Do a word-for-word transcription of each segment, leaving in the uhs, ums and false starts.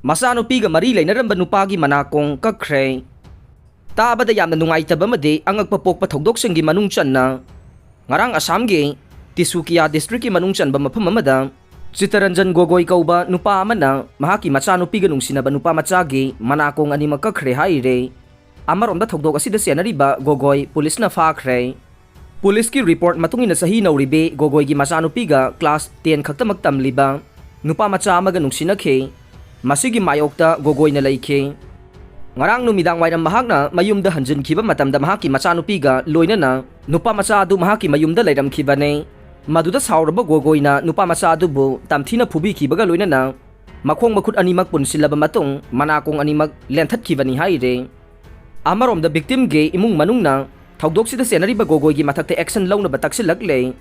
ꯃꯆꯥꯅꯨꯄꯤꯒ ꯃꯔꯤ ꯂꯩꯅꯔꯝꯕ ꯅꯨꯄꯥꯒꯤ ꯃꯅꯥꯀꯣꯡ ꯀꯛꯈ꯭ꯔꯦ꯫ ꯇꯥꯕꯗ ꯌꯥꯝꯅ ꯅꯨꯡꯉꯥꯏꯇꯕ ꯑꯃꯗꯤ ꯑꯉꯛꯄ ꯄꯣꯛꯄ ꯊꯧꯗꯣꯛꯁꯤꯡꯒꯤ ꯃꯅꯨꯡ ꯆꯟꯅ ꯉꯔꯥꯡ ꯑꯁꯥꯝꯒꯤ ꯇꯤꯁꯨꯀꯤꯌꯥ ꯗꯤꯁꯇ꯭ꯔꯤꯛꯀꯤ ꯃꯅꯨꯡ ꯆꯟꯕ ꯃꯐꯝ ꯑꯃꯗ ꯆꯤꯇꯔꯟꯖꯟ ꯒꯣꯒꯣꯏ ꯀꯧꯕ ꯅꯨꯄꯥ ꯑꯃꯅ ꯃꯍꯥꯛꯀꯤ ꯃꯆꯥꯅꯨꯄꯤꯒ ꯅꯨꯡꯁꯤꯅꯕ ꯅꯨꯄꯥ ꯃꯆꯥꯒꯤ ꯃꯅꯥꯀꯣꯡ ꯑꯅꯤꯃꯛ ꯀꯛꯈ꯭ꯔꯦ ꯍꯥꯏꯔꯦ꯫ ꯑꯃꯔꯣꯝꯗ ꯊꯧꯗꯣꯛ ꯑꯁꯤꯗ ꯆꯦꯟꯅꯔꯤꯕ ꯒꯣꯒꯣꯏ ꯄꯨꯂꯤꯁꯅ ꯐꯥꯈ꯭ꯔꯦ꯫ ꯄꯨꯂꯤꯁꯀꯤ ꯔꯤꯄꯣꯔꯠ ꯃꯇꯨꯡ ꯏꯟꯅ ꯆꯍꯤ ꯅꯧꯔꯤꯕꯤ ꯒꯣꯒꯣꯏꯒꯤ ꯃꯆꯥꯅꯨꯄꯤꯒ ꯀ꯭ꯂꯥꯁ ꯇꯦꯟ ꯈꯛꯇꯃꯛ ꯇꯝꯂꯤꯕ ꯅꯨꯄꯥ ꯃꯆꯥ ꯑꯃꯒ ꯅꯨꯡꯁꯤꯅꯈꯤ꯫ ꯃꯁꯤꯒꯤ ꯃꯥꯌꯣꯛꯇ ꯒꯣꯒꯣꯏꯅ ꯂꯩꯈꯤ꯫ ꯉꯔꯥꯡ ꯅꯨꯃꯤꯗꯥꯡ ꯋꯥꯏꯔꯝ ꯃꯍꯥꯛꯅ ꯃꯌꯨꯝꯗ ꯍꯟꯖꯤꯟꯈꯤꯕ ꯃꯇꯝꯗ ꯃꯍꯥꯛꯀꯤ ꯃꯆꯥꯅꯨꯄꯤꯒ ꯂꯣꯏꯅꯅ ꯅꯨꯄꯥ ꯃꯆꯥ ꯑꯗꯨ ꯃꯍꯥꯛꯀꯤ ꯃꯌꯨꯝꯗ ꯂꯩꯔꯝꯈꯤꯕꯅꯤ꯫ ꯃꯗꯨꯗ ꯁꯥꯎꯔꯕ ꯒꯣꯒꯣꯏꯅ ꯅꯨꯄꯥ ꯃꯆꯥ ꯑꯗꯨꯕꯨ ꯇꯝꯊꯤꯅ ꯐꯨꯕꯤꯈꯤꯕꯒ ꯂꯣꯏꯅꯅ ꯃꯈꯣꯡ ꯃꯈꯨꯠ ꯑꯅꯤꯃꯛ ꯄꯨꯟꯁꯤꯜꯂꯕ ꯃꯇꯨꯡ ꯃꯅꯥꯀꯣꯡ ꯑꯅꯤꯃꯛ ꯂꯦꯟꯊꯠꯈꯤꯕꯅꯤ ꯍꯥꯏꯔꯤ꯫ ꯑꯃꯔꯣꯝꯗ ꯚꯤꯛꯇꯤꯝꯒꯤ ꯏꯃꯨꯡ ꯃꯅꯨꯡꯅ ꯊꯧꯗꯣꯛꯁꯤꯗ ꯆꯦꯟꯅꯔꯤꯕ ꯒꯣꯒꯣꯏꯒꯤ ꯃꯊꯛꯇ ꯑꯦꯛꯁꯟ ꯂꯧꯅꯕ ꯇꯛꯁꯤꯜꯂꯛꯂꯦ꯫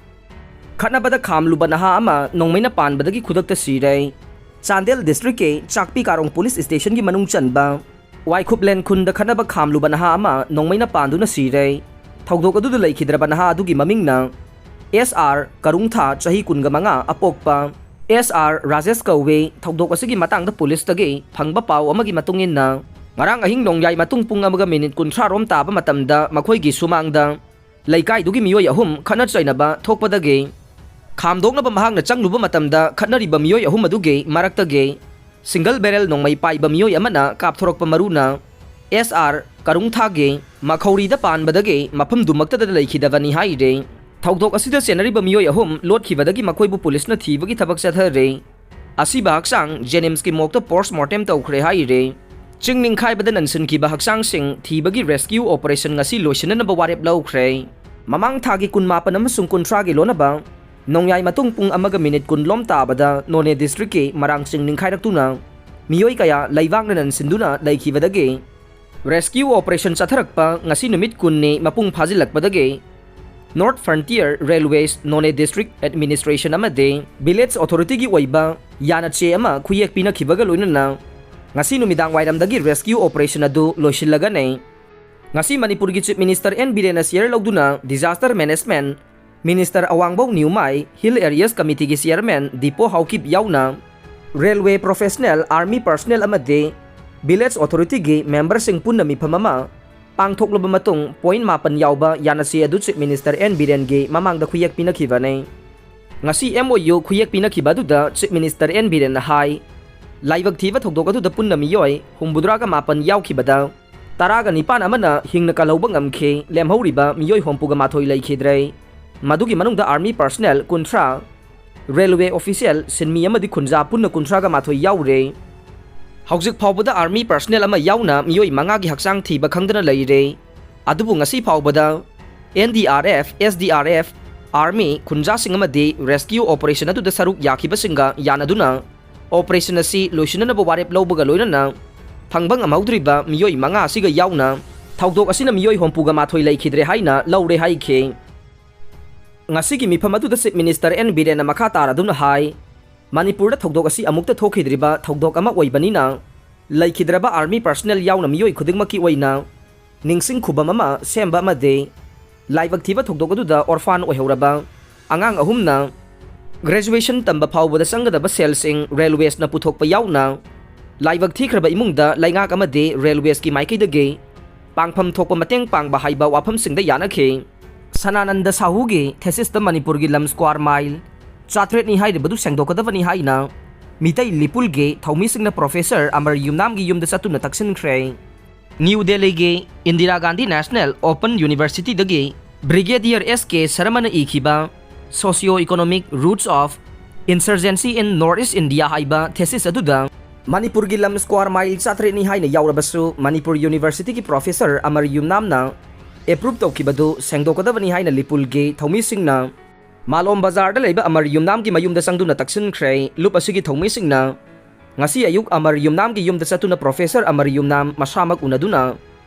ꯈꯠꯅꯕꯗ ꯈꯥꯝꯂꯨꯕ ꯅꯍꯥ ꯑꯃ ꯅꯣꯡꯃꯩꯅ ꯄꯥꯟꯕꯗꯒꯤ ꯈꯨꯗꯛꯇ ꯁꯤꯔꯦ꯫ ꯆꯥꯟꯗꯦꯜ ꯗꯤꯁꯇ꯭ꯔꯤꯛꯀꯤ ꯆꯥꯛꯄꯤ ꯀꯥꯔꯣꯡ ꯄꯨꯂꯤꯁ ꯁ꯭ꯇꯦꯁꯟꯒꯤ ꯃꯅꯨꯡ ꯆꯟꯕ ꯋꯥꯏꯈꯨꯞꯂꯦꯟ ꯈꯨꯟꯗ ꯈꯠꯅꯕ ꯈꯥꯝꯂꯨꯕ ꯅꯍꯥ ꯑꯃ ꯅꯣꯡꯃꯩꯅ ꯄꯥꯟꯗꯨꯅ ꯁꯤꯔꯦ꯫ ꯊꯧꯗꯣꯛ ꯑꯗꯨꯗ ꯂꯩꯈꯤꯗ꯭ꯔꯕ ꯅꯍꯥ ꯑꯗꯨꯒꯤ ꯃꯃꯤꯡꯅ ꯑꯦꯁ ꯑꯥꯔ ꯀꯔꯨꯡꯊꯥ, ꯆꯍꯤ ꯀꯨꯟꯒ ꯃꯉꯥ, ꯑꯄꯣꯛꯄ ꯑꯦꯁ ꯑꯥꯔ ꯔꯥꯖꯦꯁ ꯀꯧꯏ꯫ ꯊꯧꯗꯣꯛ ꯑꯁꯤꯒꯤ ꯃꯇꯥꯡꯗ ꯄꯨꯂꯤꯁꯇꯒꯤ ꯐꯪꯕ ꯄꯥꯎ ꯑꯃꯒꯤ ꯃꯇꯨꯡ ꯏꯟꯅ, ꯉꯔꯥꯡ ꯑꯍꯤꯡ ꯅꯣꯡꯌꯥꯏ ꯃꯇꯨꯡ ꯄꯨꯡ ꯑꯃꯒ ꯃꯤꯅꯤꯠ ꯀꯨꯟꯊ꯭ꯔꯥ ꯔꯣꯝ ꯇꯥꯕ ꯃꯇꯝꯗ ꯃꯈꯣꯏꯒꯤ ꯁꯨꯃꯥꯡꯗ ꯂꯩꯀꯥꯏꯗꯨꯒꯤ ꯃꯤꯑꯣꯏ ꯑꯍꯨꯝ ꯈꯠꯅ ꯆꯩꯅꯕ ꯊꯣꯛꯄꯗꯒꯤ ꯈꯥꯝꯗꯣꯛꯅꯕ ꯃꯍꯥꯛꯅ ꯆꯪꯂꯨꯕ ꯃꯇꯝꯗ ꯈꯠꯅꯔꯤꯕ ꯃꯤꯑꯣꯏ ꯑꯍꯨꯝ ꯑꯗꯨꯒꯤ ꯃꯔꯛꯇꯒꯤ ꯁꯤꯡꯒꯜ ꯕꯦꯔꯦꯜ ꯅꯣꯡꯃꯩ ꯄꯥꯏꯕ ꯃꯤꯑꯣꯏ ꯑꯃꯅ ꯀꯥꯞꯊꯣꯔꯛꯄ ꯃꯔꯨꯅ ꯑꯦꯁ ꯑꯥꯔ ꯀꯔꯨꯡꯊꯥꯒꯤ ꯃꯈꯧꯔꯤꯗ ꯄꯥꯟꯕꯗꯒꯤ ꯃꯐꯝꯗꯨꯃꯛꯇꯗ ꯂꯩꯈꯤꯗꯕꯅꯤ ꯍꯥꯏꯔꯤ꯫ ꯊꯧꯗꯣꯛ ꯑꯁꯤꯗ ꯆꯦꯟꯅꯔꯤꯕ ꯃꯤꯑꯣꯏ ꯑꯍꯨꯝ ꯂꯣꯠꯈꯤꯕꯗꯒꯤ ꯃꯈꯣꯏꯕꯨ ꯄꯨꯂꯤꯁꯅ ꯊꯤꯕꯒꯤ ꯊꯕꯛ ꯆꯠꯊꯔꯤ꯫ ꯑꯁꯤꯕ ꯍꯛꯆꯥꯡ ꯖꯦꯅꯤꯝꯁꯀꯤ ꯃꯣꯔꯒꯇ ꯄꯣꯁꯠꯃꯣꯔꯇꯦꯝ ꯇꯧꯈ꯭ꯔꯦ ꯍꯥꯏꯔꯤ꯫ ꯆꯤꯡ ꯅꯤꯡꯈꯥꯏꯕꯗ ꯅꯟꯁꯤꯟꯈꯤꯕ ꯍꯛꯆꯥꯡꯁꯤꯡ ꯊꯤꯕꯒꯤ ꯔꯦꯁꯀ꯭ꯌꯨ ꯑꯣꯄꯔꯦꯁꯟ ꯉꯁꯤ ꯂꯣꯏꯁꯤꯟꯅꯅꯕ ꯋꯥꯔꯦꯞ ꯂꯧꯈ꯭ꯔꯦ꯫ ꯃꯃꯥꯡ ꯊꯥꯒꯤ ꯀꯨꯟꯃꯥꯄꯟ ꯑꯃꯁꯨꯡ ꯀꯨꯟꯊ꯭ꯔꯥꯒꯤ ꯂꯣꯟꯅꯕ ꯅꯣꯡꯌꯥꯏ ꯃꯇꯨꯡ ꯄꯨꯡ ꯑꯃꯒ ꯃꯤꯅꯤꯠ ꯀꯨꯟ ꯂꯣꯝ ꯇꯥꯕꯗ ꯅꯣꯅꯦ ꯗꯤꯁꯇ꯭ꯔꯤꯛꯀꯤ ꯃꯔꯥꯡ ꯆꯤꯡ ꯅꯤꯡꯈꯥꯏꯔꯛꯇꯨꯅ ꯃꯤꯑꯣꯏ ꯀꯌꯥ ꯂꯩꯕꯥꯛꯅ ꯅꯟꯁꯤꯟꯗꯨꯅ ꯂꯩꯈꯤꯕꯗꯒꯤ ꯔꯦꯁꯀ꯭ꯌꯨ ꯑꯣꯄꯔꯦꯁꯟ ꯆꯠꯊꯔꯛꯄ ꯉꯁꯤ ꯅꯨꯃꯤꯠ ꯀꯨꯟꯅꯤ ꯃꯄꯨꯡ ꯐꯥꯖꯤꯜꯂꯛꯄꯗꯒꯤ North Frontier Railways Noney District Administration ꯑꯃꯗꯤ Village Authorityꯒꯤ ꯑꯣꯏꯕ ꯌꯥꯅꯆꯦ ꯑꯃ ꯈꯨꯌꯦꯛ ꯄꯤꯅꯈꯤꯕꯒ ꯂꯣꯏꯅꯅ ꯉꯁꯤ ꯅꯨꯃꯤꯗꯥꯡ ꯋꯥꯏꯔꯝꯗꯒꯤ ꯔꯦꯁꯀ꯭ꯌꯨ ꯑꯣꯄꯔꯦꯁꯟ ꯑꯗꯨ ꯂꯣꯏꯁꯤꯜꯂꯒꯅꯤ꯫ ꯉꯁꯤ ꯃꯅꯤꯄꯨꯔꯒꯤ Chief Minister ꯑꯦꯟ ꯕꯤꯔꯦꯟꯅ ꯆꯤꯌꯔ ꯂꯧꯗꯨꯅ Disaster Management Minister ꯑꯋꯥꯡꯕꯧ ꯅ꯭ꯌꯨꯃꯥꯏ, Hill Areas Committeeꯒꯤ Chairman ꯗꯤꯄꯣ Haokip ꯌꯥꯎꯅ Railway professional, army personnel ꯑꯃꯗꯤ village authority ꯒꯤ member ꯁꯤꯡ ꯄꯨꯟꯅ ꯃꯤꯐꯝ ꯑꯃ ꯄꯥꯡꯊꯣꯛꯂꯕ ꯃꯇꯨꯡ, point ꯃꯥꯄꯟ ꯌꯥꯎꯕ ꯌꯥꯅꯆꯦ ꯑꯗꯨ Chief Minister N ꯕꯤꯔꯦꯟꯒꯤ ꯃꯃꯥꯡꯗ ꯈꯨꯌꯦꯛ ꯄꯤꯅꯈꯤꯕꯅꯤ꯫ ꯉꯁꯤ M O U ꯈꯨꯌꯦꯛ ꯄꯤꯅꯈꯤꯕ ꯑꯗꯨꯗ Chief Minister N ꯕꯤꯔꯦꯟꯅ ꯍꯥꯏ, ꯂꯥꯏꯕꯛ ꯊꯤꯕ ꯊꯧꯗꯣꯛ ꯑꯗꯨꯗ ꯄꯨꯟꯅ ꯃꯤꯑꯣꯏ ꯍꯨꯝꯐꯨꯇꯔꯥꯒ ꯃꯥꯄꯟ ꯌꯥꯎꯈꯤꯕꯗ, ꯇꯔꯥꯒ ꯅꯤꯄꯥꯟ ꯑꯃꯅ ꯍꯤꯡꯅ ꯀꯜꯍꯧꯕ ꯉꯝꯈꯤ, ꯂꯦꯝꯍꯧꯔꯤꯕ ꯃꯤꯑꯣꯏ ꯍꯨꯝꯐꯨꯒ ꯃꯥꯊꯣꯏ ꯂꯩꯈꯤꯗ꯭ꯔꯦ꯫ ꯃꯗꯨꯒꯤ ꯃꯅꯨꯡꯗ army personnel ꯀꯨꯟꯊ꯭ꯔꯥ, railway official, ꯁꯤꯟꯃꯤ ꯑꯃꯗꯤ ꯈꯨꯟꯖꯥ ꯄꯨꯟꯅ ꯀꯨꯟꯊ꯭ꯔꯥꯒ ꯃꯥꯊꯣꯏ ꯌꯥꯎꯔꯦ꯫ ꯍꯧꯖꯤꯛ ꯐꯥꯎꯕꯗ army personnel ꯑꯃ ꯌꯥꯎꯅ ꯃꯤꯑꯣꯏ ꯃꯉꯥꯒꯤ ꯍꯛꯆꯥꯡ ꯊꯤꯕ ꯈꯪꯗꯅ ꯂꯩꯔꯦ꯫ ꯑꯗꯨꯕꯨ ꯉꯁꯤ ꯐꯥꯎꯕꯗ N D R F, S D R F, army, ꯈꯨꯟꯖꯥꯁꯤꯡ ꯑꯃꯗꯤ rescue operation ꯑꯗꯨꯗ ꯁꯔꯨꯛ ꯌꯥꯈꯤꯕꯁꯤꯡꯒ ꯌꯥꯅꯗꯨꯅ operation ꯑꯁꯤ ꯂꯣꯏꯁꯤꯟꯅꯅꯕ ꯋꯥꯔꯦꯞ ꯂꯧꯕꯒ ꯂꯣꯏꯅꯅ ꯐꯪꯕ ꯉꯝꯍꯧꯗ꯭ꯔꯤꯕ ꯃꯤꯑꯣꯏ ꯃꯉꯥ ꯑꯁꯤꯒ ꯌꯥꯎꯅ ꯊꯧꯗꯣꯛ ꯑꯁꯤꯅ ꯃꯤꯑꯣꯏ ꯍꯨꯝꯐꯨꯒ ꯃꯥꯊꯣꯏ ꯂꯩꯈꯤꯗ꯭ꯔꯦ ꯍꯥꯏꯅ ꯂꯧꯔꯦ ꯍꯥꯏꯈꯤ꯫ ꯉꯁꯤꯒꯤ ꯃꯤꯐꯝ ꯑꯗꯨꯗ Chief Minister N ꯕꯤꯔꯦꯟꯅ ꯃꯈꯥ ꯇꯥꯔꯗꯨꯅ ꯍꯥꯏ, ꯃꯅꯤꯄꯨꯔꯗ ꯊꯧꯗꯣꯛ ꯑꯁꯤ ꯑꯃꯨꯛꯇ ꯊꯣꯛꯈꯤꯗ꯭ꯔꯤꯕ ꯊꯧꯗꯣꯛ ꯑꯃ ꯑꯣꯏꯕꯅꯤꯅ, ꯂꯩꯈꯤꯗ꯭ꯔꯕ army personnel ꯌꯥꯎꯅ ꯃꯤꯑꯣꯏ ꯈꯨꯗꯤꯡꯃꯛꯀꯤ ꯑꯣꯏꯅ ꯅꯤꯡꯁꯤꯡ ꯈꯨꯕꯝ ꯑꯃ ꯁꯦꯝꯕ ꯑꯃꯗꯤ ꯂꯥꯏꯕꯛ ꯊꯤꯕ ꯊꯧꯗꯣꯛ ꯑꯗꯨꯗ orphan ꯑꯣꯏꯍꯧꯔꯕ ꯑꯉꯥꯡ ꯑꯍꯨꯝꯅ graduation ꯇꯝꯕ ꯐꯥꯎꯕꯗ ꯆꯪꯒꯗꯕ ꯁꯦꯜꯁꯤꯡ railways ꯅ ꯄꯨꯊꯣꯛꯄ ꯌꯥꯎꯅ ꯂꯥꯏꯕꯛ ꯊꯤꯈ꯭ꯔꯕ ꯏꯃꯨꯡꯗ ꯂꯩꯉꯥꯛ ꯑꯃꯗꯤ railways ꯀꯤ ꯃꯥꯏꯀꯩꯗꯒꯤ ꯄꯥꯡꯐꯝ ꯊꯣꯛꯄ ꯃꯇꯦꯡ ꯄꯥꯡꯕ ꯍꯥꯏꯕ ꯋꯥꯐꯝꯁꯤꯡꯗ ꯌꯥꯅꯈꯤ꯫ ꯁꯅꯥꯅꯟꯗ ꯁꯥꯍꯨꯒꯤ thesis ꯇ ꯃꯅꯤꯄꯨꯔꯒꯤ ꯂꯝ square mile ꯆꯥꯇ꯭ꯔꯦꯠꯅꯤ ꯍꯥꯏꯔꯤꯕꯗꯨ ꯁꯦꯡꯗꯣꯛꯀꯗꯕꯅꯤ ꯍꯥꯏꯅ ꯃꯤꯇꯩ ꯂꯤꯄꯨꯜꯒꯤ ꯊꯧꯃꯤꯁꯤꯡꯅ Professor ꯑꯃꯔ ꯌꯨꯝꯅꯥꯝꯒꯤ ꯌꯨꯝꯗ ꯆꯠꯇꯨꯅ ꯇꯛꯁꯤꯟꯈ꯭ꯔꯦ꯫ ꯅ꯭ꯌꯨ ꯗꯦꯜꯂꯤꯒꯤ Indira Gandhi National Open University ꯗꯒꯤ Brigadier S K ꯁꯔꯃꯅ ꯏꯈꯤꯕ Socio-Economic Roots of Insurgency in North East India ꯍꯥꯏꯕ thesis ꯑꯗꯨꯗ ꯃꯅꯤꯄꯨꯔꯒꯤ ꯂꯝ square mile ꯆꯥꯇ꯭ꯔꯦꯠꯅꯤ ꯍꯥꯏꯅ ꯌꯥꯎꯔꯕꯁꯨ, ꯃꯅꯤꯄꯨꯔ University ꯒꯤ Professor ꯑꯃꯔ ꯌꯨꯝꯅꯥꯝꯅ approve ꯇꯧꯈꯤꯕꯗꯨ ꯁꯦꯡꯗꯣꯛꯀꯗꯕꯅꯤ ꯍꯥꯏꯅ ꯂꯤꯄꯨꯜꯒꯤ ꯊꯧꯃꯤꯁꯤꯡꯅ ꯃꯥꯂꯣꯝ ꯕꯖꯥꯔꯗ ꯂꯩꯕ ꯑꯃꯔ ꯌꯨꯝꯅꯥꯝꯒꯤ ꯃꯌꯨꯝꯗ ꯆꯪꯗꯨꯅ ꯇꯛꯁꯤꯟꯈ꯭ꯔꯦ꯫ ꯂꯨꯞ ꯑꯁꯤꯒꯤ ꯊꯧꯃꯤꯁꯤꯡꯅ ꯉꯁꯤ ꯑꯌꯨꯛ ꯑꯃꯔ ꯌꯨꯝꯅꯥꯝꯒꯤ ꯌꯨꯝꯗ ꯆꯠꯇꯨꯅ Professor ꯑꯃꯔ ꯌꯨꯝꯅꯥꯝ ꯃꯁꯥꯃꯛ ꯎꯅꯗꯨꯅ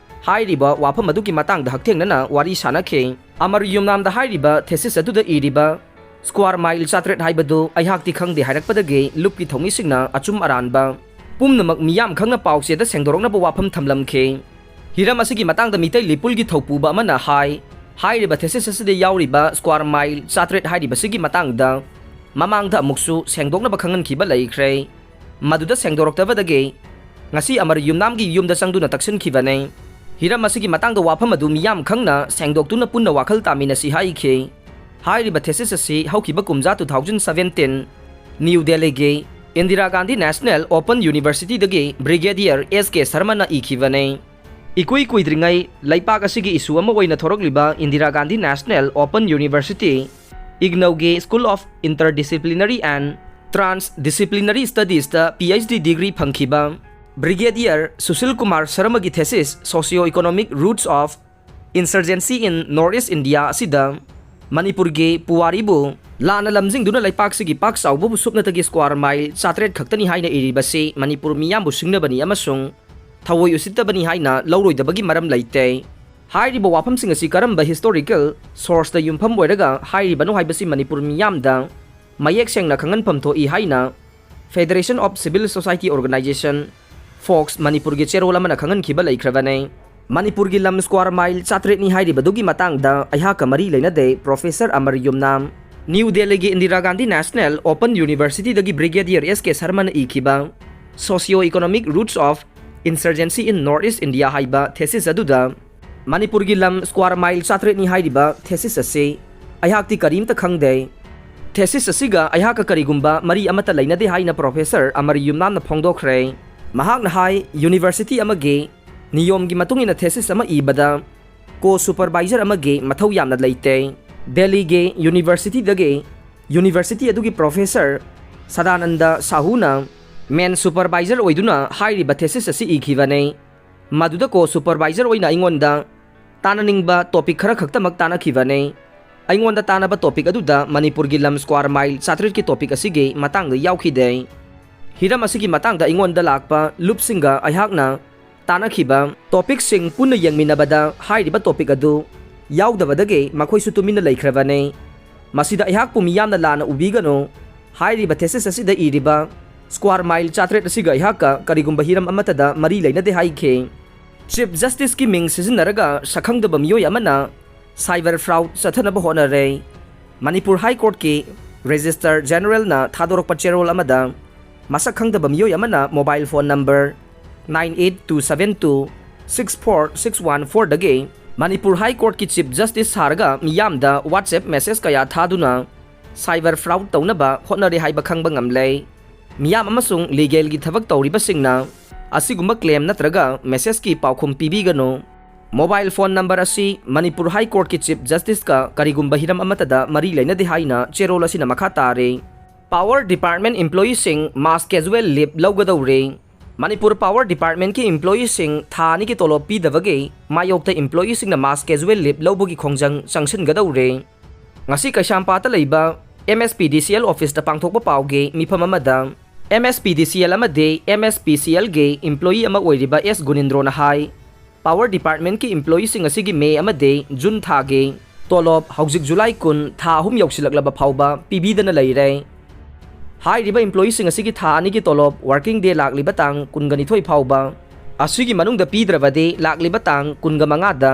ꯍꯥꯏꯔꯤꯕ ꯋꯥꯐꯝ ꯑꯗꯨꯒꯤ ꯃꯇꯥꯡꯗ ꯍꯛꯊꯦꯡꯅꯅ ꯋꯥꯔꯤ ꯁꯥꯅꯈꯤ꯫ ꯑꯃꯔ ꯌꯨꯝꯅꯥꯝꯗ ꯍꯥꯏꯔꯤꯕ thesis ꯑꯗꯨꯗ ꯏꯔꯤꯕ square mile ꯆꯥꯇ꯭ꯔꯦꯠ ꯍꯥꯏꯕꯗꯨ ꯑꯩꯍꯥꯛꯇꯤ ꯈꯪꯗꯦ ꯍꯥꯏꯔꯛꯄꯗꯒꯤ ꯂꯨꯞꯀꯤ ꯊꯧꯃꯤꯁꯤꯡꯅ ꯑꯆꯨꯝ ꯑꯔꯥꯟꯕ ꯄꯨꯝꯅꯃꯛ ꯃꯤꯌꯥꯝ ꯈꯪꯅ ꯄꯥꯎꯆꯦꯗ ꯁꯦꯡꯗꯣꯔꯛꯅꯕ ꯋꯥꯐꯝ ꯊꯝꯂꯝꯈꯤ꯫ ꯍꯤꯔꯝ ꯑꯁꯤꯒꯤ ꯃꯇꯥꯡꯗ ꯃꯤꯇꯩ ꯂꯤꯄꯨꯜꯒꯤ ꯊꯧꯄꯨꯕ ꯑꯃꯅ ꯍꯥꯏ, ꯍꯥꯏꯔꯤꯕ thesis ꯑꯁꯤꯗ ꯌꯥꯎꯔꯤꯕ square mile ꯆꯥꯇ꯭ꯔꯦꯠ ꯍꯥꯏꯔꯤꯕꯁꯤꯒꯤ ꯃꯇꯥꯡꯗ ꯃꯃꯥꯡꯗ ꯑꯃꯨꯛꯁꯨ ꯁꯦꯡꯗꯣꯛꯅꯕ ꯈꯪꯍꯟꯈꯤꯕ ꯂꯩꯈ꯭ꯔꯦ꯫ ꯃꯗꯨꯗ ꯁꯦꯡꯗꯣꯔꯛꯇꯕꯗꯒꯤ ꯉꯁꯤ ꯑꯃꯔ ꯌꯨꯝꯅꯥꯝꯒꯤ ꯌꯨꯝꯗ ꯆꯪꯗꯨꯅ ꯇꯛꯁꯤꯟꯈꯤꯕꯅꯤ꯫ ꯍꯤꯔꯝ ꯑꯁꯤꯒꯤ ꯃꯇꯥꯡꯗ ꯋꯥꯐꯝ ꯑꯗꯨ ꯃꯤꯌꯥꯝ ꯈꯪꯅ ꯁꯦꯡꯗꯣꯛꯇꯨꯅ ꯄꯨꯟꯅ ꯋꯥꯈꯜ ꯇꯥꯃꯤꯟꯅꯁꯤ ꯍꯥꯏꯈꯤ꯫ ꯍꯥꯏꯔꯤꯕ thesis ꯑꯁꯤ ꯍꯧꯈꯤꯕ ꯀꯨꯝꯖꯥ two thousand seventeen New Delhiꯒꯤ Indira Gandhi National Open Universityꯗꯒꯤ Brigadier S K ꯁꯔꯃꯅ ꯏꯈꯤꯕꯅꯤ꯫ ꯏꯀꯨꯏ ꯀꯨꯏꯗ꯭ꯔꯤꯉꯩ ꯂꯩꯄꯥꯛ ꯑꯁꯤꯒꯤ issue ꯑꯃ ꯑꯣꯏꯅ ꯊꯣꯔꯛꯂꯤꯕ Indira Gandhi National Open University, IGNOUꯒꯤ School of Interdisciplinary and Transdisciplinary Studiesꯇ P H D degree ꯐꯪꯈꯤꯕ Brigadier Sushil Kumar ꯁꯔꯃꯒꯤ thesis Socio-Economic Roots of Insurgency in North East India ꯑꯁꯤꯗ ꯃꯅꯤꯄꯨꯔꯒꯤ ꯄꯨꯋꯥꯔꯤꯕꯨ ꯂꯥꯟꯅ ꯂꯝꯖꯤꯡꯗꯨꯅ ꯂꯩꯄꯥꯛꯁꯤꯒꯤ ꯄꯥꯛ ꯆꯥꯎꯕꯕꯨ ꯁꯨꯞꯅꯇꯒꯤ square mile ꯆꯥꯇ꯭ꯔꯦꯠ ꯈꯛꯇꯅꯤ ꯍꯥꯏꯅ ꯏꯔꯤꯕꯁꯤ ꯃꯅꯤꯄꯨꯔ ꯃꯤꯌꯥꯝꯕꯨ ꯁꯤꯡꯅꯕꯅꯤ ꯑꯃꯁꯨꯡ ꯊꯑꯣꯏ ꯎꯁꯤꯠꯇꯕꯅꯤ ꯍꯥꯏꯅ ꯂꯧꯔꯣꯏꯗꯕꯒꯤ ꯃꯔꯝ ꯂꯩꯇꯦ꯫ ꯍꯥꯏꯔꯤꯕ ꯋꯥꯐꯝꯁꯤꯡ ꯑꯁꯤ ꯀꯔꯝꯕ historical sourceꯇ ꯌꯨꯝꯐꯝ ꯑꯣꯏꯔꯒ ꯍꯥꯏꯔꯤꯕꯅꯣ ꯍꯥꯏꯕꯁꯤ ꯃꯅꯤꯄꯨꯔ ꯃꯤꯌꯥꯝꯗ ꯃꯌꯦꯛ ꯁꯦꯡꯅ ꯈꯪꯍꯟꯐꯝ ꯊꯣꯛꯏ ꯍꯥꯏꯅ Federation of Civil Society Organization, fox, ꯃꯅꯤꯄꯨꯔꯒꯤ ꯆꯦꯔꯣꯜ ꯑꯃꯅ ꯈꯪꯍꯟꯈꯤꯕ ꯂꯩꯈ꯭ꯔꯕꯅꯤ꯫ ꯃꯅꯤꯄꯨꯔꯒꯤ ꯂꯝ square mile ꯆꯥꯇ꯭ꯔꯦꯠꯅꯤ ꯍꯥꯏꯔꯤꯕꯗꯨꯒꯤ ꯃꯇꯥꯡꯗ ꯑꯩꯍꯥꯛꯀ ꯃꯔꯤ ꯂꯩꯅꯗꯦ Professor ꯑꯃꯔ ꯌꯨꯝꯅꯥꯝ꯫ ꯅ꯭ꯌꯨ ꯗꯦꯜꯂꯤꯒꯤ Indira Gandhi National Open Universityꯗꯒꯤ Brigadier S K ꯁꯔꯃꯅ ꯏꯈꯤꯕ Socio-Economic Roots of Insurgency in North East India ꯍꯥꯏꯕ thesis ꯑꯗꯨꯗ ꯃꯅꯤꯄꯨꯔꯒꯤ ꯂꯝ square mile ꯆꯥꯇ꯭ꯔꯦꯠꯅꯤ ꯍꯥꯏꯔꯤꯕ thesis ꯑꯁꯤ ꯑꯩꯍꯥꯛꯇꯤ ꯀꯔꯤꯝꯇ ꯈꯪꯗꯦ꯫ Thesis ꯑꯁꯤꯒ ꯑꯩꯍꯥꯛꯀ ꯀꯔꯤꯒꯨꯝꯕ ꯃꯔꯤ ꯑꯃꯠꯇ ꯂꯩꯅꯗꯦ ꯍꯥꯏꯅ Professor ꯑꯃꯔ ꯌꯨꯝꯅꯥꯝꯅ ꯐꯣꯡꯗꯣꯛꯈ꯭ꯔꯦ꯫ ꯃꯍꯥꯛꯅ ꯍꯥꯏ, university ꯑꯃꯒꯤ ꯅꯤꯌꯣꯝꯒꯤ ꯃꯇꯨꯡ ꯏꯟꯅ thesis ꯑꯃ ꯏꯕꯗ co-supervisor ꯑꯃꯒꯤ ꯃꯊꯧ ꯌꯥꯝꯅ ꯂꯩꯇꯦ꯫ ꯗꯦꯜꯂꯤꯒꯤ universityꯗꯒꯤ university ꯑꯗꯨꯒꯤ professor ꯁꯗꯥꯅꯟꯗ ꯁꯥꯍꯨꯅ main supervisor ꯑꯣꯏꯗꯨꯅ ꯍꯥꯏꯔꯤꯕ thesis ꯑꯁꯤ ꯏꯈꯤꯕꯅꯤ꯫ ꯃꯗꯨꯗ co-supervisor ꯑꯣꯏꯅ ꯑꯩꯉꯣꯟꯗ ꯇꯥꯟꯅꯅꯤꯡꯕ topic ꯈꯔ ꯈꯛꯇꯃꯛ ꯇꯥꯟꯅꯈꯤꯕꯅꯤ꯫ ꯑꯩꯉꯣꯟꯗ ꯇꯥꯟꯅꯕ topic ꯑꯗꯨꯗ ꯃꯅꯤꯄꯨꯔꯒꯤ ꯂꯝ square mile ꯆꯥꯇ꯭ꯔꯦꯠꯀꯤ topic ꯑꯁꯤꯒꯤ ꯃꯇꯥꯡꯗ ꯌꯥꯎꯈꯤꯗꯦ꯫ ꯍꯤꯔꯝ ꯑꯁꯤꯒꯤ ꯃꯇꯥꯡꯗ ꯑꯩꯉꯣꯟꯗ ꯂꯥꯛꯄ ꯂꯨꯞꯁꯤꯡꯒ ꯑꯩꯍꯥꯛꯅ ꯇꯥꯟꯅꯈꯤꯕ topicꯁꯤꯡ ꯄꯨꯟꯅ ꯌꯦꯡꯃꯤꯟꯅꯕꯗ ꯍꯥꯏꯔꯤꯕ topic ꯑꯗꯨ ꯌꯥꯎꯗꯕꯗꯒꯤ ꯃꯈꯣꯏꯁꯨ ꯇꯨꯃꯤꯟꯅ ꯂꯩꯈ꯭ꯔꯕꯅꯤ꯫ ꯃꯁꯤꯗ ꯑꯩꯍꯥꯛꯄꯨ ꯃꯤꯌꯥꯝꯅ ꯂꯥꯟꯅ ꯎꯕꯤꯒꯅꯨ꯫ ꯍꯥꯏꯔꯤꯕ thesis ꯑꯁꯤꯗ ꯏꯔꯤꯕ square mile ꯆꯥꯇ꯭ꯔꯦꯠ ꯑꯁꯤꯒ ꯑꯩꯍꯥꯛꯀ ꯀꯔꯤꯒꯨꯝꯕ ꯍꯤꯔꯝ ꯑꯃꯠꯇꯗ ꯃꯔꯤ ꯂꯩꯅꯗꯦ ꯍꯥꯏꯈꯤ꯫ Chief Justiceꯀꯤ ꯃꯤꯡ ꯁꯤꯖꯤꯟꯅꯔꯒ ꯁꯛꯈꯪꯗꯕ ꯃꯤꯑꯣꯏ ꯑꯃꯅ cyber fraud ꯆꯠꯊꯅꯕ ꯍꯣꯠꯅꯔꯦ꯫ ꯃꯅꯤꯄꯨꯔ High Courtꯀꯤ Registrar Generalꯅ ꯊꯥꯗꯣꯔꯛꯄ ꯆꯦꯔꯣꯜ ꯑꯃꯗ ꯃꯁꯛ ꯈꯪꯗꯕ ꯃꯤꯑꯣꯏ ꯑꯃꯅ mobile phone number nine eight two seven two six four six one four ꯗꯒꯤ ꯃꯅꯤꯄꯨꯔ High Courtꯀꯤ Chief Justice ꯁꯥꯔꯒ ꯃꯤꯌꯥꯝꯗ WhatsApp message ꯀꯌꯥ ꯊꯥꯗꯨꯅ cyber fraud ꯇꯧꯅꯕ ꯍꯣꯠꯅꯔꯦ ꯍꯥꯏꯕ ꯈꯪꯕ ꯉꯝꯂꯦ꯫ ꯃꯤꯌꯥꯝ ꯑꯃꯁꯨꯡ legalꯒꯤ ꯊꯕꯛ ꯇꯧꯔꯤꯕꯁꯤꯡꯅ ꯑꯁꯤꯒꯨꯝꯕ claim ꯅꯠꯇ꯭ꯔꯒ messageꯀꯤ ꯄꯥꯎꯈꯨꯝ ꯄꯤꯕꯤꯒꯅꯨ꯫ Mobile phone number ꯑꯁꯤ ꯃꯅꯤꯄꯨꯔ High Courtꯀꯤ Chief Justiceꯀ ꯀꯔꯤꯒꯨꯝꯕ ꯍꯤꯔꯝ ꯑꯃꯠꯇꯗ ꯃꯔꯤ ꯂꯩꯅꯗꯦ ꯍꯥꯏꯅ ꯆꯦꯔꯣꯜ ꯑꯁꯤꯅ ꯃꯈꯥ ꯇꯥꯔꯤ꯫ Power Department employeeꯁꯤꯡ mass casual leave ꯂꯧꯒꯗꯧꯔꯦ꯫ Manipur Power Departmentꯀꯤ employeeꯁꯤꯡ ꯊꯥ ꯑꯅꯤꯒꯤ ꯇꯣꯂꯣꯞ ꯄꯤꯗꯕꯒꯤ ꯃꯥꯌꯣꯛꯇ employeeꯁꯤꯡꯅ mass casual leave ꯂꯧꯕꯒꯤ ꯈꯣꯡꯖꯪ ꯆꯪꯁꯤꯟꯒꯗꯧꯔꯦ꯫ ꯉꯁꯤ ꯀꯩꯁꯥꯝꯄꯥꯠꯇ ꯂꯩꯕ MSPDCL officeꯇ ꯄꯥꯡꯊꯣꯛꯄ ꯄꯥꯎꯒꯤ ꯃꯤꯐꯝ ꯑꯃꯗ MSPDCL ꯑꯃꯗꯤ MSPCLꯒꯤ employee ꯑꯃ ꯑꯣꯏꯔꯤꯕ ꯑꯦꯁ ꯒꯨꯅꯤꯟꯗ꯭ꯔꯣꯅ ꯍꯥꯏ, Power Departmentꯀꯤ employeeꯁꯤꯡ ꯑꯁꯤꯒꯤ ꯃꯦ ꯑꯃꯗꯤ ꯖꯨꯟ ꯊꯥꯒꯤ ꯇꯣꯂꯣꯞ ꯍꯧꯖꯤꯛ ꯖꯨꯂꯥꯏ ꯀꯨꯟ, ꯊꯥ ꯑꯍꯨꯝ ꯌꯧꯁꯤꯜꯂꯛꯂꯕ ꯐꯥꯎꯕ ꯄꯤꯕꯤꯗꯅ ꯂꯩꯔꯦ꯫ ꯍꯥꯏꯔꯤꯕ employeeꯁꯤꯡ ꯑꯁꯤꯒꯤ ꯊꯥ ꯑꯅꯤꯒꯤ ꯇꯣꯂꯣꯞ working day ꯂꯥꯛꯂꯤꯕ ꯇꯥꯡ ꯀꯨꯟꯒ ꯅꯤꯊꯣꯏ ꯐꯥꯎꯕ ꯑꯁꯤꯒꯤ ꯃꯅꯨꯡꯗ ꯄꯤꯗ꯭ꯔꯕꯗꯤ ꯂꯥꯛꯂꯤꯕ ꯇꯥꯡ ꯀꯨꯟꯒ ꯃꯉꯥꯗ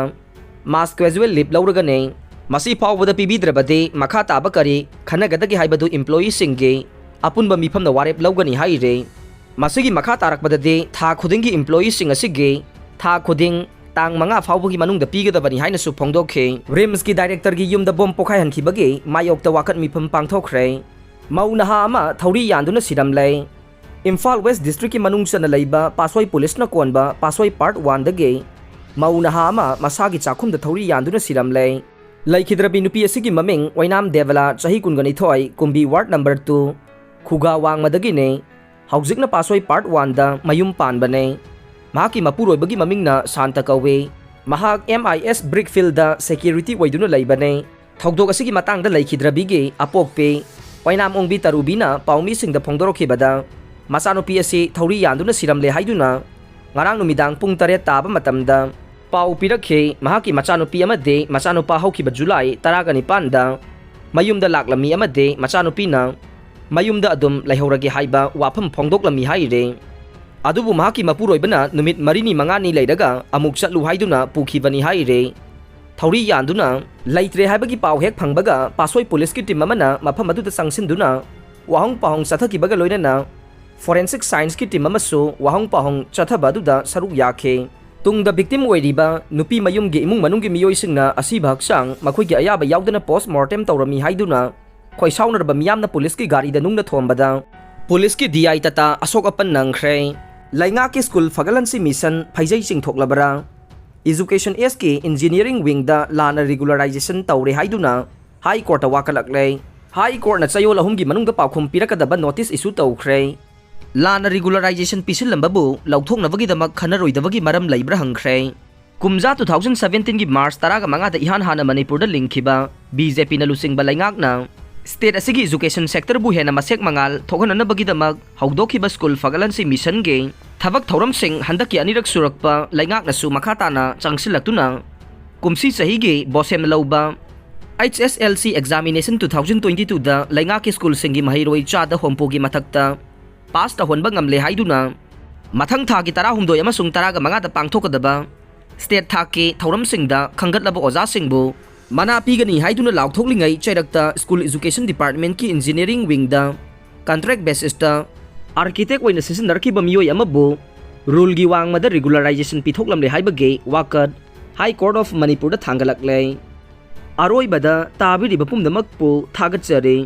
mass casual leave ꯂꯧꯔꯒꯅꯤ꯫ ꯃꯁꯤ ꯐꯥꯎꯕꯗ ꯄꯤꯕꯤꯗ꯭ꯔꯕꯗꯤ ꯃꯈꯥ ꯇꯥꯕ ꯀꯔꯤ ꯈꯟꯅꯒꯗꯒꯦ ꯍꯥꯏꯕꯗꯨ employeeꯁꯤꯡꯒꯤ ꯑꯄꯨꯟꯕ ꯃꯤꯐꯝꯅ ꯋꯥꯔꯦꯞ ꯂꯧꯒꯅꯤ ꯍꯥꯏꯔꯤ꯫ ꯃꯁꯤꯒꯤ ꯃꯈꯥ ꯇꯥꯔꯛꯄꯗꯗꯤ ꯊꯥ ꯈꯨꯗꯤꯡꯒꯤ employeeꯁꯤꯡ ꯑꯁꯤꯒꯤ ꯊꯥ ꯈꯨꯗꯤꯡ ꯇꯥꯡ ꯃꯉꯥ ꯐꯥꯎꯕꯒꯤ ꯃꯅꯨꯡꯗ ꯄꯤꯒꯗꯕꯅꯤ ꯍꯥꯏꯅꯁꯨ ꯐꯣꯡꯗꯣꯛꯈꯤ꯫ RIMSꯀꯤ directorꯒꯤ ꯌꯨꯝꯗ bomb ꯄꯣꯈꯥꯏꯍꯟꯈꯤꯕꯒꯤ ꯃꯥꯌꯣꯛꯇ ꯋꯥꯀꯠ ꯃꯤꯐꯝ ꯄꯥꯡꯊꯣꯛꯈ꯭ꯔꯦ꯫ ꯃꯧ ꯅꯍꯥ ꯑꯃ ꯊꯧꯔꯤ ꯌꯥꯟꯗꯨꯅ ꯁꯤꯔꯝꯂꯦ꯫ ꯏꯝꯐꯥꯜ West Districtꯀꯤ ꯃꯅꯨꯡ ꯆꯟꯅ ꯂꯩꯕ ꯄꯥꯠꯁꯣꯏ Policeꯅ ꯀꯣꯟꯕ ꯄꯥꯠꯁꯣꯏ Part Oneꯗꯒꯤ ꯃꯧ ꯅꯍꯥ ꯑꯃ ꯃꯁꯥꯒꯤ ꯆꯥꯛꯈꯨꯝꯗ ꯊꯧꯔꯤ ꯌꯥꯟꯗꯨꯅ ꯁꯤꯔꯝꯂꯦ꯫ ꯂꯩꯈꯤꯗ꯭ꯔꯕꯤ ꯅꯨꯄꯤ ꯑꯁꯤꯒꯤ ꯃꯃꯤꯡ ꯑꯣꯏꯅꯥꯝ ꯗꯦꯕꯂꯥ, ꯆꯍꯤ ꯀꯨꯟꯒ ꯅꯤꯊꯣꯏ, ꯀꯨꯝꯕꯤ Ward Number Two, ꯈꯨꯒꯥ ꯋꯥꯡꯃꯗꯒꯤꯅꯤ꯫ ꯍꯧꯖꯤꯛꯅ ꯄꯥꯠꯁꯣꯏ Part Oneꯗ ꯃꯌꯨꯝ ꯄꯥꯟꯕꯅꯦ꯫ ꯃꯍꯥꯛꯀꯤ ꯃꯄꯨꯔꯣꯏꯕꯒꯤ ꯃꯃꯤꯡꯅ ꯁꯥꯟꯇ ꯀꯧꯏ꯫ ꯃꯍꯥꯛ MIS Brickfieldꯗ security ꯑꯣꯏꯗꯨꯅ ꯂꯩꯕꯅꯦ꯫ ꯊꯧꯗꯣꯛ ꯑꯁꯤꯒꯤ ꯃꯇꯥꯡꯗ ꯂꯩꯈꯤꯗ꯭ꯔꯕꯤꯒꯤ ꯑꯄꯣꯛꯄꯤ ꯑꯣꯏꯅꯥꯝ ꯑꯣꯡꯕꯤ ꯇꯔꯨꯕꯤꯅ ꯄꯥꯎꯃꯤꯁꯤꯡꯗ ꯐꯣꯡꯗꯣꯔꯛꯈꯤꯕꯗ, ꯃꯆꯥꯅꯨꯄꯤ ꯑꯁꯤ ꯊꯧꯔꯤ ꯌꯥꯟꯗꯨꯅ ꯁꯤꯔꯝꯂꯦ ꯍꯥꯏꯗꯨꯅ ꯉꯔꯥꯡ ꯅꯨꯃꯤꯗꯥꯡ ꯄꯨꯡ ꯇꯔꯦꯠ ꯇꯥꯕ ꯃꯇꯝꯗ ꯄꯥꯎ ꯄꯤꯔꯛꯈꯤ꯫ ꯃꯍꯥꯛꯀꯤ ꯃꯆꯥꯅꯨꯄꯤ ꯑꯃꯗꯤ ꯃꯆꯥꯅꯨꯄꯥ ꯍꯧꯈꯤꯕ ꯖꯨꯂꯥꯏ ꯇꯔꯥꯒ ꯅꯤꯄꯥꯟꯗ ꯃꯌꯨꯝꯗ ꯂꯥꯛꯂꯝꯃꯤ ꯑꯃꯗꯤ ꯃꯆꯥꯅꯨꯄꯤꯅ ꯃꯌꯨꯝꯗ ꯑꯗꯨꯝ ꯂꯩꯍꯧꯔꯒꯦ ꯍꯥꯏꯕ ꯋꯥꯐꯝ ꯐꯣꯡꯗꯣꯛꯂꯝꯃꯤ ꯍꯥꯏꯔꯤ꯫ ꯑꯗꯨꯕꯨ ꯃꯍꯥꯛꯀꯤ ꯃꯄꯨꯔꯣꯏꯕꯅ ꯅꯨꯃꯤꯠ ꯃꯔꯤꯅꯤ ꯃꯉꯥꯅꯤ ꯂꯩꯔꯒ ꯑꯃꯨꯛ ꯆꯠꯂꯨ ꯍꯥꯏꯗꯨꯅ ꯄꯨꯈꯤꯕꯅꯤ ꯍꯥꯏꯔꯤ꯫ ꯊꯧꯔꯤ ꯌꯥꯟꯗꯨꯅ ꯂꯩꯇ꯭ꯔꯦ ꯍꯥꯏꯕꯒꯤ ꯄꯥꯎ ꯍꯦꯛ ꯐꯪꯕꯒ ꯄꯥꯠꯁꯣꯏ Policeꯀꯤ team ꯑꯃꯅ ꯃꯐꯝ ꯑꯗꯨꯗ ꯆꯪꯁꯤꯟꯗꯨꯅ ꯋꯥꯍꯪ ꯄꯥꯎꯍꯪ ꯆꯠꯊꯈꯤꯕꯒ ꯂꯣꯏꯅꯅ Forensic Scienceꯀꯤ team ꯑꯃꯁꯨ ꯋꯥꯍꯪ ꯄꯥꯎꯍꯪ ꯆꯠꯊꯕ ꯑꯗꯨꯗ ꯁꯔꯨꯛ ꯌꯥꯈꯤ꯫ ꯇꯨꯡꯗ victim ꯑꯣꯏꯔꯤꯕ ꯅꯨꯄꯤ ꯃꯌꯨꯝꯒꯤ ꯏꯃꯨꯡ ꯃꯅꯨꯡꯒꯤ ꯃꯤꯑꯣꯏꯁꯤꯡꯅ ꯑꯁꯤꯕ ꯍꯛꯆꯥꯡ ꯃꯈꯣꯏꯒꯤ ꯑꯌꯥꯕ ꯌꯥꯎꯗꯅ post mortem ꯇꯧꯔꯝꯃꯤ ꯍꯥꯏꯗꯨꯅ ꯈꯣꯏꯁꯥꯎꯅꯔꯕ ꯃꯤꯌꯥꯝꯅ ꯄꯨꯂꯤꯁꯀꯤ ꯒꯥꯔꯤꯗ ꯅꯨꯡꯅ ꯊꯣꯝꯕꯗ ꯄꯨꯂꯤꯁꯀꯤ D I Tata ꯑꯁꯣꯛ ꯑꯄꯟ ꯅꯪꯈ꯭ꯔꯦ꯫ ꯂꯩꯉꯥꯛꯀꯤ ꯁ꯭ꯀꯨꯜ ꯐꯒꯠꯍꯟꯁꯤ ꯃꯤꯁꯟ ꯐꯩꯖꯩ ꯆꯤꯡꯊꯣꯛꯂꯕ꯭ꯔꯥ? Education Sꯀꯤ engineering wingꯗ ꯂꯥꯟꯅ regularization ꯇꯧꯔꯦ ꯍꯥꯏꯗꯨꯅ High Courtꯇ ꯋꯥꯀꯠꯂꯛꯂꯦ꯫ High Courtꯅ ꯆꯌꯣꯜ ꯑꯍꯨꯝꯒꯤ ꯃꯅꯨꯡꯗ ꯄꯥꯎꯈꯨꯝ ꯄꯤꯔꯛꯀꯗꯕ notice issue ꯇꯧꯈ꯭ꯔꯦ꯫ ꯂꯥꯟꯅ regularization ꯄꯤꯁꯤꯜꯂꯝꯕꯕꯨ ꯂꯧꯊꯣꯛꯅꯕꯒꯤꯗꯃꯛ ꯈꯟꯅꯔꯣꯏꯗꯕꯒꯤ ꯃꯔꯝ ꯂꯩꯕ꯭ꯔꯥ ꯍꯪꯈ꯭ꯔꯦ꯫ ꯀꯨꯝꯖꯥ two thousand seventeenꯒꯤ March ꯇꯔꯥꯒ ꯃꯉꯥꯗ ꯏꯍꯥꯟ ꯍꯥꯟꯅ ꯃꯅꯤꯄꯨꯔꯗ ꯂꯤꯡꯈꯤꯕ BJPꯅ ꯂꯨꯆꯤꯡꯕ ꯂꯩꯉꯥꯛꯅ state ꯑꯁꯤꯒꯤ education sectorꯕꯨ ꯍꯦꯟꯅ ꯃꯁꯦꯛ ꯃꯉꯥꯜ ꯊꯣꯛꯍꯟꯅꯅꯕꯒꯤꯗꯃꯛ ꯍꯧꯗꯣꯛꯈꯤꯕ ꯁ꯭ꯀꯨꯜ ꯐꯒꯠꯍꯟꯁꯤ ꯃꯤꯁꯟꯒꯤ ꯊꯕꯛ ꯊꯧꯔꯝꯁꯤꯡ ꯍꯟꯗꯛꯀꯤ ꯑꯅꯤꯔꯛ ꯁꯨꯔꯛꯄ ꯂꯩꯉꯥꯛꯅꯁꯨ ꯃꯈꯥ ꯇꯥꯅ ꯆꯪꯁꯤꯜꯂꯛꯇꯨꯅ ꯀꯨꯝꯁꯤ ꯆꯍꯤꯒꯤ BOSEM ꯂꯧꯕ H S L C examination two thousand twenty twoꯗ ꯂꯩꯉꯥꯛꯀꯤ ꯁ꯭ꯀꯨꯜꯁꯤꯡꯒꯤ ꯃꯍꯩꯔꯣꯏ ꯆꯥꯗ ꯍꯨꯝꯐꯨꯒꯤ ꯃꯊꯛꯇ pass ꯇꯧꯍꯟꯕ ꯉꯝꯂꯦ ꯍꯥꯏꯗꯨꯅ ꯃꯊꯪ ꯊꯥꯒꯤ ꯇꯔꯥꯍꯨꯝꯗꯣꯏ ꯑꯃꯁꯨꯡ ꯇꯔꯥꯒ ꯃꯉꯥꯗ ꯄꯥꯡꯊꯣꯛꯀꯗꯕ state ꯊꯥꯛꯀꯤ ꯊꯧꯔꯝꯁꯤꯡꯗ ꯈꯟꯒꯠꯂꯕ ꯑꯣꯖꯥꯁꯤꯡꯕꯨ ꯃꯅꯥ ꯄꯤꯒꯅꯤ ꯍꯥꯏꯗꯨꯅ ꯂꯥꯎꯊꯣꯛꯂꯤꯉꯩ ꯆꯩꯔꯛꯇ school education departmentꯀꯤ engineering wingꯗ contract basisꯇ architect ꯑꯣꯏꯅ ꯁꯤꯖꯤꯟꯅꯔꯛꯈꯤꯕ ꯃꯤꯑꯣꯏ ꯑꯃꯕꯨ ruleꯒꯤ ꯋꯥꯡꯃꯗ regularization ꯄꯤꯊꯣꯛꯂꯝꯂꯦ ꯍꯥꯏꯕꯒꯤ ꯋꯥꯀꯠ High Court of ꯃꯅꯤꯄꯨꯔꯗ ꯊꯥꯡꯒꯠꯂꯛꯂꯦ꯫ ꯑꯔꯣꯏꯕꯗ ꯇꯥꯕꯤꯔꯤꯕ ꯄꯨꯝꯅꯃꯛꯄꯨ ꯊꯥꯒꯠꯆꯔꯤ꯫